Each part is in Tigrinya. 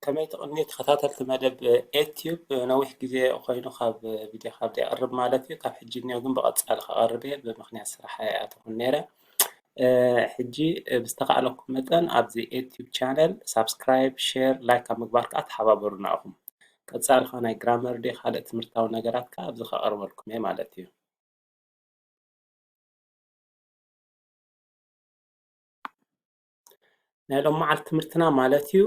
ከመይ ትቕኒ ተኸታተልቲ መደብ ኤትዩብ፣ ነዊሕ ግዜ ኮይኑ ካብ ቪድዮ ካብ ዘይቕርብ ማለት እዩ። ካብ ሕጂ እኒኦ ግን ብቐጻሊ ክቐርብ እየ፣ ብምኽንያት ስራሕ እየ ኣተኹን ነይረ። እ፣ ሕጂ ብዝተኻእለኩም መጠን ኣብዚ ኤትዩብ ቻነል ሳብስክራይብ፣ ሼር፣ ላይክ ኣብ ምግባር ከዓ ተሓባበሩና ኢኹም። ቀጻሊ ከዓ ናይ ግራመር ድዩ ካልእ ትምህርታዊ ነገራት ከዓ ኣብዚ ከቕርበልኩም እየ ማለት እዩ። ናይ ሎም መዓልቲ ትምህርትና ማለት እዩ፣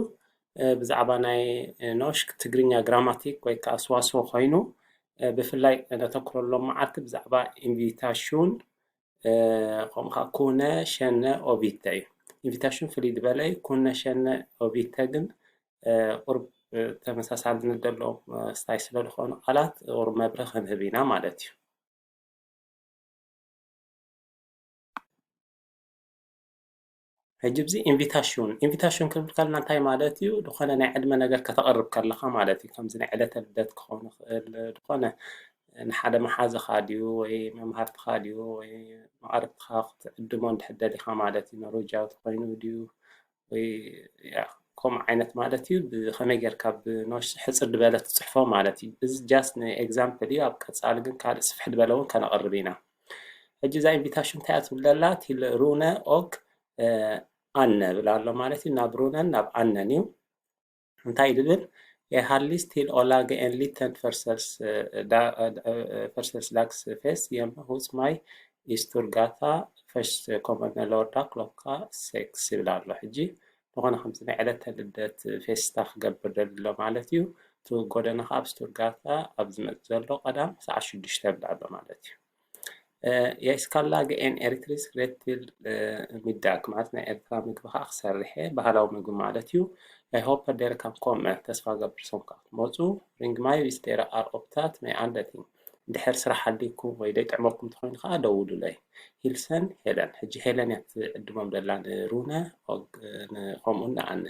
እ፣ ብዛዕባ ናይ፣ እ፣ ኖሽክ ትግርኛ ግራማቲክ ወይ ከዓ ስዋስው ኮይኑ፣ እ፣ ብፍላይ ነተኩረሎም መዓልቲ ብዛዕባ ኢንቪታሹን፣ እ፣ ከምኡ ከዓ ኩነ ሸነ ኦቪተ እዩ። ኢንቪታሹን ፍልይ ዝበለ እዩ። ኩነ ሸነ ኦቪተ ግን፣ እ፣ ቁርብ፣ እ፣ ተመሳሳልነት ዘለዎም፣ እ፣ ስታይ ስለ ዝኾኑ ቃላት ቁርብ መብርህ ክንህብ ኢና ማለት እዩ። ሕጂ እዚ ኢንቪታሽን፣ ኢንቪታሽን ክንብል ከለና እንታይ ማለት እዩ? ዝኾነ ናይ ዕድመ ነገር ከተቕርብ ከለኻ ማለት እዩ። ከምዚ ናይ ዕለተ ልደት ክኸውን ይኽእል፣ ዝኾነ ንሓደ መሓዝኻ ድዩ ወይ መምሃርትኻ ድዩ ወይ መቓርብትኻ ክትዕድሞ እንድሕር ደሊኻ ማለት እዩ። ኖርዌጃዊ ተኾይኑ ድዩ ወይ ያ፣ ከምኡ ዓይነት ማለት እዩ። ብኸመይ ጌርካ ብኖሽ ሕጽር ዝበለ ትጽሕፎ ማለት እዩ። እዚ ጃስት ንኤግዛምፕል እዩ። ኣብ ቀጻሊ ግን ካልእ ስፍሕ ዝበለ እውን ከነቕርብ ኢና። ሕጂ እዛ ኢንቪታሽን እንታይ እያ ትብል ዘላ? ቲል ሩነ ኦግ፣ እ፣ ኣነ እብል ኣሎ ማለት እዩ። ናብ ሩነን ናብ ኣነን እዩ። እንታይ እዩ ዝብል? Jeg har lyst til å lage en liten fødselsdagsfest hjemme hos meg i Storgata først kommende lørdag klokka seks ይብል ኣሎ። ሕጂ ዝኾነ ከምዚ ናይ ዕለተ ልደት ፌስታ ክገብር ደሊ ኣሎ ማለት እዩ። እቲ ጎደና ከዓ ኣብ ስቱርጋታ ኣብ ዝመጽእ ዘሎ ቀዳም ሰዓት ሽዱሽተ ይብል ኣሎ ማለት እዩ። እ፣ Jeg skal lage en eritreisk rett til middag ማለት ናይ ኤርትራ ምግቢ ከዓ ክሰርሕ እየ፣ ባህላዊ ምግቢ ማለት እዩ። Jeg håper dere kan komme፣ ተስፋ ገብር ሶም ከዓ ክትመፁ። Ring meg hvis dere er opptatt med andre ting፣ እንድሕር ስራሕ ኣድልይኩም ወይ ዘይጥዕመኩም እንተኾይኑ ከዓ ደውሉለይ። Hilsen Helen። ሕጂ ሄለን እያ ትዕድሞም ዘላ ንሩነ ኦግ-፣ ን-፣ ከምኡ ንኣነ።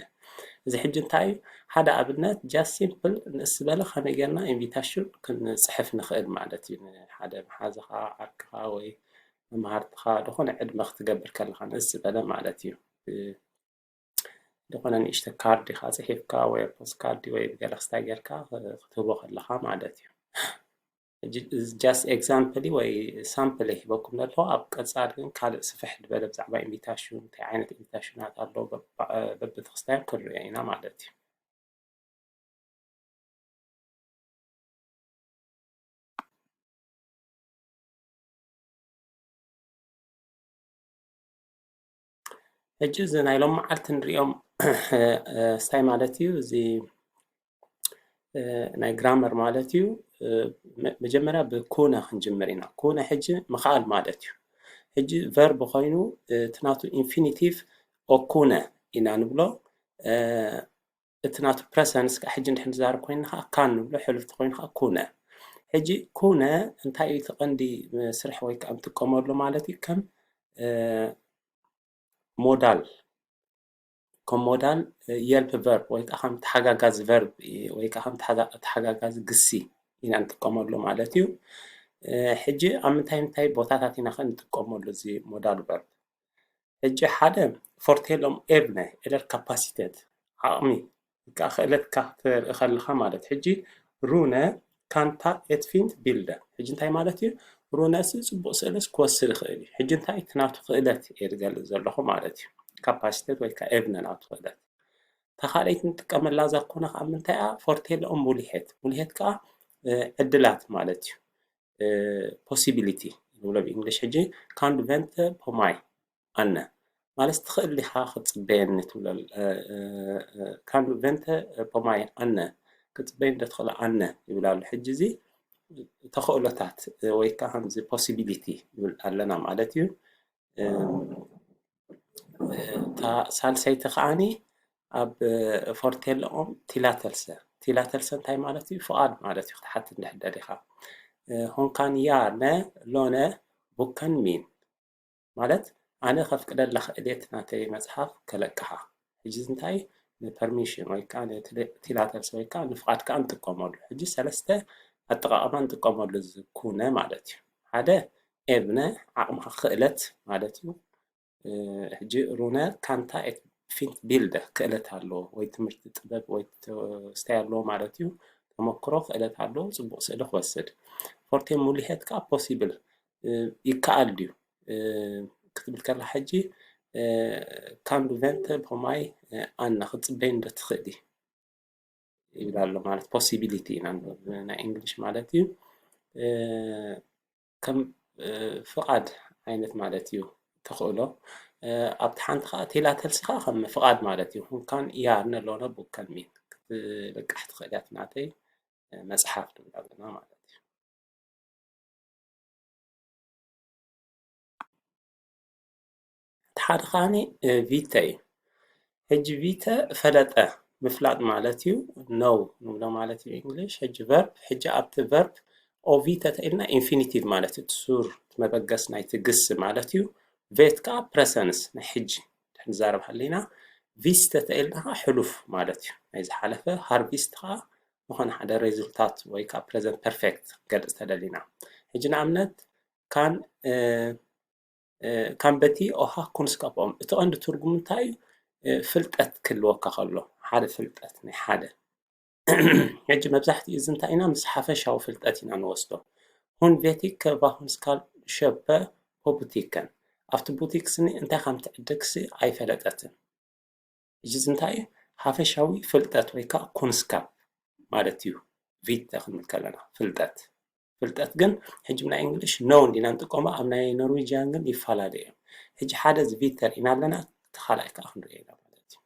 እዚ ሕጂ እንታይ እዩ? ሓደ ኣብነት ጃስት ሲምፕል ንእስ ዝበለ ከመይ ጌርና ኢንቪታሽን ክንጽሕፍ ንኽእል ማለት እዩ። ንሓደ መሓዝኻ፣ ዓርክኻ ወይ መምሃርትኻ ዝኾነ ዕድመ ክትገብር ከለኻ ንእስ ዝበለ ማለት እዩ። እ፣ ዝኾነ ንእሽተ ካርድ ኢኻ ጽሒፍካ ወይ ፖስት ካርድ ወይ ብገለ ክስታይ ጌርካ ክትህቦ ከለኻ ማለት እዩ። ሕጂ እዚ ጃስት ኤግዛምፕል ወይ ሳምፕል ሂበኩም ዘለኹ። ኣብ ቀጻሊ ግን ካልእ ስፍሕ ዝበለ ብዛዕባ ኢንቪታሽን፣ እንታይ ዓይነት ኢንቪታሽናት ኣሎ በባ-፣ በብተኽስታዮም ክንሪኦ ኢና ማለት እዩ። ሕጂ እዚ ናይ ሎም መዓልቲ ንሪኦም፣ እ፣ ስታይ ማለት እዩ። እዚ፣ እ፣ ናይ ግራመር ማለት እዩ። እ፣ መ-፣ መጀመርያ ብኩነ ክንጅምር ኢና። ኩነ ሕጂ ምኽኣል ማለት እዩ። ሕጂ ቨርብ ኮይኑ፣ እ፣ እቲ ናቱ ኢንፊኒቲቭ ኦኩነ ኢና ንብሎ። እ፣ እቲ ናቱ ፕረሰንስ ከዓ ሕጂ እንድሕር ንዛረብ ኮይንና ከዓ ካን ንብሎ፣ ሕሉፍ ተኮይኑ ከዓ ኩነ። ሕጂ ኩነ እንታይ እዩ እቲ ቀንዲ መስርሕ ወይ ከዓ ንጥቀመሉ ማለት እዩ? ከም፣ እ፣ ሞዳል፣ ከም ሞዳል፣ እ፣ የልፕ ቨርብ ወይ ከዓ ከም ተሓጋጋዚ ቨርብ ወይ ከዓ ከም ተሓጋ-፣ ተሓጋጋዚ ግሲ ኢና ንጥቀመሉ ማለት እዩ። እ፣ ሕጂ ኣብ ምንታይ ምንታይ ቦታታት ኢና ከ ንጥቀመሉ እዚ ሞዳል ቨርብ? ሕጂ ሓደ ፎርቴሎም ኤቭነ ኤለር ካፓሲቴት ዓቕሚ ወይ ከዓ ክእለትካ ክትርኢ ከለኻ ማለት። ሕጂ ሩነ ካንታ ኤትፊንት ቢልደ። ሕጂ እንታይ ማለት እዩ? ሩነ ሲ ጽቡቕ ስእልስ ክወስድ ይኽእል እዩ። ሕጂ እንታይ እቲ ናቱ ክእለት እየ ዝገልጽ ዘለኹ ማለት እዩ። ካፓሲቴት ወይ ከዓ ኤቭነ ናቱ ክእለት። እታ ካልኣይቲ ንጥቀመላ እዛ ኩነ ከዓ ምንታይ እያ? ፎርቴሎም ሙሊሄት። ሙሊሄት ከዓ፣ እ፣ ዕድላት ማለት እዩ። እ፣ ፖሲቢሊቲ ንብሎ ብእንግሊሽ። ሕጂ ካን ቨንተ ፖማይ ኣነ ማለት ትኽእል ዲኻ ክትጽበየኒ ትብሎ፣ እ፣ እ፣ እ፣ ካን ቨንተ ፖማይ ኣነ ክትጽበየኒ ዶ ትኽእል ኣነ ይብል ኣሎ። ሕጂ እዚ ተኽእሎታት፣ እ፣ ወይ ከዓ ከምዚ ፖሲቢሊቲ ንብል ኣለና ማለት እዩ። እ፣ እታ ሳልሰይቲ ከዓኒ ኣብ፣ እ፣ ፎርቴለኦም ቲላተልሰ። ቲላተልሰ እንታይ ማለት እዩ? ፍቓድ ማለት እዩ። ክትሓትት እንድሕር ደሊኻ። እ፣ ሆንካን ያ ነ ሎነ ቡከን ሚን ማለት ኣነ ከፍቅደላ ክእል እየ እቲ ናተይ መጽሓፍ ከለቅሓ። ሕጂ እዚ እንታይ ንፐርሚሽን ወይ ከዓ ንትለ-፣ ቲላተልስ ወይ ከዓ ንፍቓድ ከዓ ንጥቀመሉ። ሕጂ ሰለስተ ኣጠቓቕማ ንጥቀመሉ እዚ ኩነ ማለት እዩ። ሓደ ኤብነ ዓቕምኻ ክእለት ማለት እዩ። እ፣ ሕጂ ሩነ ካንታ ኤት ፊንት ቢልደ ክእለት ኣለዎ፣ ወይ ትምህርቲ ጥበብ ወይ ተ-፣ ስታይ ኣለዎ ማለት እዩ። ተመክሮ ክእለት ኣለዎ፣ ጽቡቕ ስእሊ ክወስድ። ፎርቴ ሙሊሄት ከኣ ፖሲብል፣ እ፣ ይከኣል ድዩ፣ እ፣ ክትብል ከላ፣ ሕጂ፣ እ፣ ካን ዱ ቨንተ ፖማይ፣ እ፣ ኣና፣ ክትጽበይ እንዶ ትኽእሊ ይብል ኣሎ ማለት፣ ፖሲቢሊቲ ኢና ንብል ናይ እንግሊሽ ማለት እዩ። እ፣ ከም፣ እ፣ ፍቓድ ዓይነት ማለት እዩ፣ ተኽእሎ። እ፣ ኣብቲ ሓንቲ ኸዓ ቲላተልሲ ኸዓ ከም ፍቓድ ማለት እዩ። ሁን ካን ያር ነሎነ ቡክ ከን ሚን፣ ክትልቃሕ ትኽእል እያ፣ እቲ ናተይ፣ እ፣ መጽሓፍ ንብል ኣለና ማለት እዩ። እቲ ሓደ ከዓኒ፣ እ፣ ቪተ እዩ። ሕጂ ቪተ ፈለጠ ምፍላጥ ማለት እዩ። ኖው ንብሎ ማለት እዩ እንግሊሽ። ሕጂ ቨርብ፣ ሕጂ ኣብቲ ቨርብ ኦቪተ ተኢልና ኢንፊኒቲቭ ማለት እዩ። እቲ ሱር፣ እቲ መበገስ ናይቲ ግስ ማለት እዩ። ቬት ከኣ ፕረሰንስ፣ ናይ ሕጂ ንዛረብ ሃሊና። ቪስተ ተኢልና ከኣ ሕሉፍ ማለት እዩ። ናይ ዝሓለፈ፣ ሃርቪስት ከኣ ዝኾነ ሓደ ሬዙልታት ወይ ከኣ ፕረዘንት ፐርፌክት ክንገልጽ ተደሊና። ሕጂ ንኣብነት ካን፣ እ፣ እ፣ ካን በቲ ኦሃ ኩንስካፖም። እቲ ቀንዲ ትርጉም እንታይ እዩ? እ፣ ፍልጠት ክህልወካ ከሎ፣ ሓደ ፍልጠት ናይ ሓደ። ሕጂ መብዛሕትኡ እዚ እንታይ ኢና ምስ ሓፈሻዊ ፍልጠት ኢና ንወስዶ። ሁን vet ikke hva hun skal kjøpe på butikken። ኣብቲ ቡቲክ ስኒ እንታይ ከም ትዕድግሲ ኣይፈለጠትን። ሕጂ እዚ እንታይ እዩ? ሓፈሻዊ ፍልጠት ወይ ከዓ ኩንስካፕ ማለት እዩ። ቪተ ክንብል ከለና ፍልጠት። ፍልጠት ግን ሕጂ ናይ እንግሊሽ ኖው እንዲና ንጥቀሞ፣ ኣብ ናይ ኖርዌጅያን ግን ይፈላለዩ እዮም። ሕጂ ሓደ እዚ ቪተ ርኢና ኣለና፣ እቲ ካልኣይ ከዓ ክንሪኦ ኢና ማለት እዩ።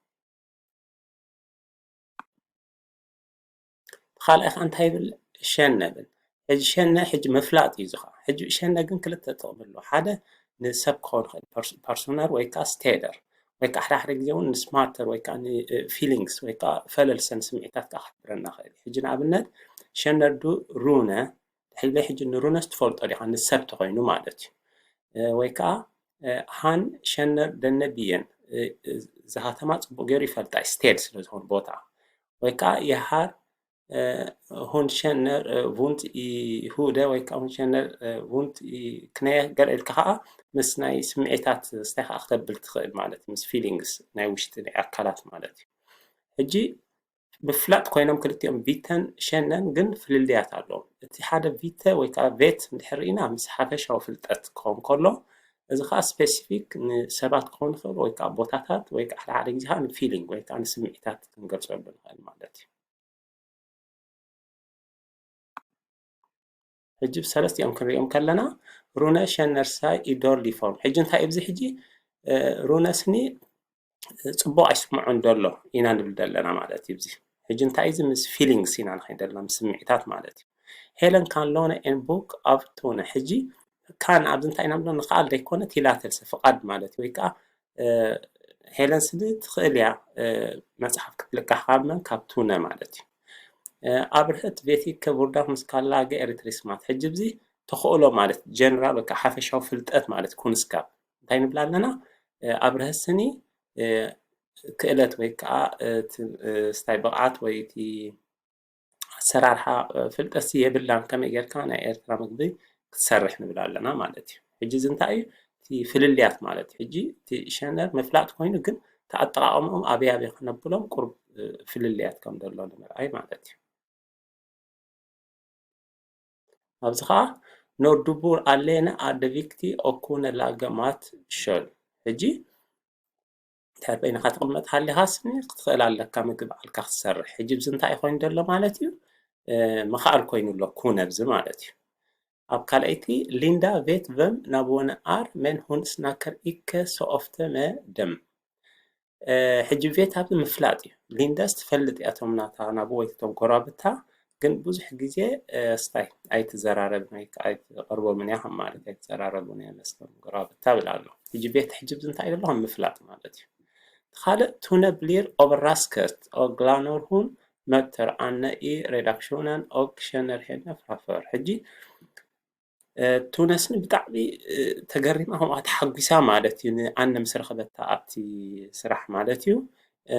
ካልኣይ ከዓ እንታይ ይብል? ሸነ ብል። ሕጂ ሸነ ሕጂ ምፍላጥ እዩ እዚ ከዓ። ሕጂ ሸነ ግን ክልተ ጥቕሚ ኣለዎ። ሓደ ንሰብ ክኸውን ይኽእል፣ ፐርስ-፣ ፐርሶነር ወይ ከዓ ስቴደር፣ ወይ ከዓ ሓደ ሓደ ግዜ እውን ንስማርተር ወይ ከዓ ንፊሊንግስ ወይ ከዓ ፈለልሰ ንስምዒታት ከዓ ክሕብረና ይኽእል እዩ። ሕጂ ንኣብነት ሸነር ዱ ሩነ፣ ሕጂ ሕጂ ንሩነስ ትፈልጦ ዲኻ? ንሰብ ተኾይኑ ማለት እዩ። እ፣ ወይ ከዓ፣ እ፣ ሃን ሸነር ደነ ብየን፣ እ፣ እ፣ እዚ ከተማ ጽቡቕ ገይሩ ይፈልጣ፣ ስቴድ ስለ ዝኾነ ቦታ። ወይ ከዓ የሃር፣ እ፣ ሁን ሸነር፣ እ፣ ቡንት ይ ሁደ ወይ ከዓ ሁን ሸነር፣ እ፣ ቡንት ይ ክነየ ገለ ኢልካ ከዓ ምስ ናይ ስምዒታት ስታይ ከዓ ክተብል ትኽእል ማለት እዩ፣ ምስ ፊሊንግስ ናይ ውሽጢ ናይ ኣካላት ማለት እዩ። ሕጂ ምፍላጥ ኮይኖም ክልቲኦም ቪተን ሸነን ግን ፍልልያት ኣለዎም። እቲ ሓደ ቪተ ወይ ከዓ ቬት እንድሕር ርኢና ምስ ሓፈሻዊ ፍልጠት ክኸውን ከሎ፣ እዚ ከዓ ስፔሲፊክ ንሰባት ክኸውን ይኽእል ወይ ከዓ ቦታታት ወይ ከዓ ሓደ ሓደ ግዜ ከዓ ንፊሊንግ ወይ ከዓ ንስምዒታት ክንገልጸሉ ንኽእል ማለት እዩ። ሕጂ ብሰለስቲኦም ክንሪኦም ከለና ሩነ ሸነር ሳይ ኢዶር ሊፎርም። ሕጂ እንታይ ኣብዚ ሕጂ፣ እ፣ ሩነ ስኒ ጽቡቕ ኣይስምዖን ደሎ ኢና ንብል ደለና ማለት እዩ። እዚ ሕጂ እንታይ እዚ ምስ ፊሊንግስ ኢና ንኸይድ ደለና፣ ምስ ስምዒታት ማለት እዩ። ሄለን ካን ሎነ ኤን ቡክ ኣብ ቱነ። ሕጂ ካን ኣብዚ እንታይ ኢና ንብሎ? ንኽኣል ደይኮነ ቲላተልሰ ፍቓድ ማለት እዩ። ወይ ከዓ፣ እ፣ ሄለን ስኒ ትኽእል እያ፣ እ፣ መጽሓፍ ክትልቃሕ ካብ መን? ካብ ቱነ ማለት እዩ። እ፣ ኣብ ርህት ቬቲ ከቡርዳት ምስ ካላገ ኤሪትሪስማት። ሕጂ እዚ ተኽእሎ ማለት ጀነራል ወይ ከዓ ሓፈሻዊ ፍልጠት ማለት ኩንስካፕ እንታይ ንብል ኣለና? እ፣ ኣብ ርህት ስኒ፣ እ፣ ክእለት ወይ ከዓ፣ እ፣ እቲ፣ እ፣ ስታይ ብቕዓት ወይ እቲ ኣሰራርሓ፣ እ፣ ፍልጠትሲ የብላን፣ ከመይ ጌርካ ናይ ኤርትራ ምግቢ ክትሰርሕ ንብል ኣለና ማለት እዩ። ሕጂ እዚ እንታይ እዩ? እቲ ፍልልያት ማለት እዩ። ሕጂ እቲ ሸነር ምፍላጥ ኮይኑ ግን እቲ ኣጠቓቕምኦም ኣበይ ኣበይ ከነብሎም ቁሩብ፣ እ፣ ፍልልያት ከም ዘሎ ንምርኣይ ማለት እዩ። ኣብዚ ኸዓ ኖርዱቡር ኣሌነ ኣደቪክቲ ኦኩነ ላገማት ሸል። ሕጂ እንታይ በይንኻ ትቕመጥ ሃሊኻስ ክትኽእል ኣለካ ምግቢ ባዕልካ ክትሰርሕ። ሕጂ ብዚ እንታይ ኮይኑ ዘሎ ማለት እዩ? እ፣ ምኽኣል ኮይኑ ኣሎ ኩነ ብዚ ማለት እዩ። ኣብ ካልኣይቲ ሊንዳ ቬት ቨም ናብ ወነ ኣር ሜን ሁን ስናከር ኢከ ሶኦፍተ መ ደም። እ፣ ሕጂ ቬት ኣብዚ ምፍላጥ እዩ። ሊንዳስ ትፈልጥ እያ እቶም ናታ ናብ ወይ እቶም ጎራብታ፣ ግን ብዙሕ ግዜ፣ እ፣ ስታይ ኣይትዘራረብን ወይ ከዓ ኣይትቐርቦምን እያ ከም ማለት ኣይትዘራረቡን እያ መስሎም ጎራብታ ብል ኣሎ። ሕጂ ቬት ሕጂ ብዚ እንታይ ዘሎ ከም ምፍላጥ ማለት እዩ። ካልእ ቱነ ብሊር ኦቨርራስከት ኦግላኖርሁን መብተር ኣነ ኢ ሬዳክሽነን ኦግ ሸነር ሄነ ፍራፈር። ሕጂ እ፣ ቱነስኒ ብጣዕሚ፣ እ፣ ተገሪማ ከምኡ ተሓጒሳ ማለት እዩ፣ ንኣነ ምስ ረኸበታ ኣብቲ ስራሕ ማለት እዩ። እ፣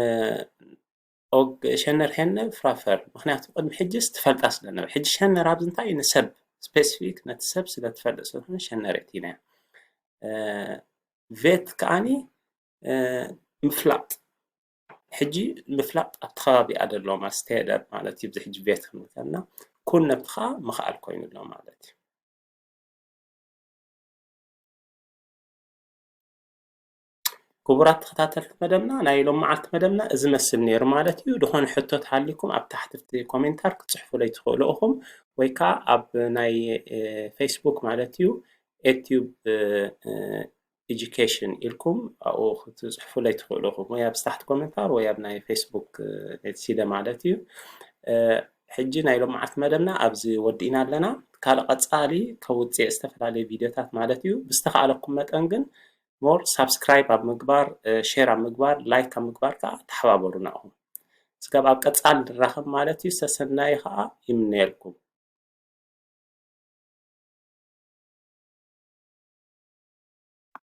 ኦግ ሸነር ሄነ ፍራፈር፣ ምኽንያቱ ቅድሚ ሕጅስ ትፈልጣ ስለ ነበረ። ሕጂ ሸነር ኣብዚ እንታይ እዩ? ንሰብ ስፔሲፊክ ነቲ ሰብ ስለ ትፈልጥ ስለ ዝኾነ ሸነር የእቲናያ። እ፣ ቬት ከኣኒ፣ እ፣ ምፍላጥ ሕጂ ምፍላጥ ኣብቲ ከባቢኣ ደለዎ ማለት ስተደር ማለት እዩ። እዚ ሕጂ vet ክንብል ከለና ኩን ነብትኻ ምኽኣል ኮይኑ ኣሎ ማለት እዩ። ክቡራት ተኸታተልቲ መደብና፣ ናይ ሎም መዓልቲ መደብና እዚ መስል ነይሩ ማለት እዩ። ዝኾነ ሕቶ ተሃሊኩም ኣብ ታሕቲ እቲ ኮሜንታር ክትፅሕፉለይ ትኽእሉ ኢኹም፣ ወይ ከዓ ኣብ ናይ ፌስቡክ ማለት እዩ ኤትዩብ ኤጁኬሽን ኢልኩም ኣብኡ ክትፅሕፉለይ ትኽእሉ ኢኹም፣ ወይ ኣብ ታሕቲ ኮሜንታር ወይ ኣብ ናይ ፌስቡክ ገፅሲለ ማለት እዩ። ሕጂ ናይ ሎም መዓልቲ መደብና ኣብዚ ወዲእና ኣለና። ካልእ ቀፃሊ ከውፅእ ዝተፈላለዩ ቪዲዮታት ማለት እዩ። ብዝተኻእለኩም መጠን ግን ሞር ሳብስክራይብ ኣብ ምግባር፣ ሼር ኣብ ምግባር፣ ላይክ ኣብ ምግባር ከዓ ተሓባበሩና ኢኹም። ስጋብ ኣብ ቀፃሊ ንራኸብ ማለት እዩ። ሰሰናይ ከዓ ይምነየልኩም።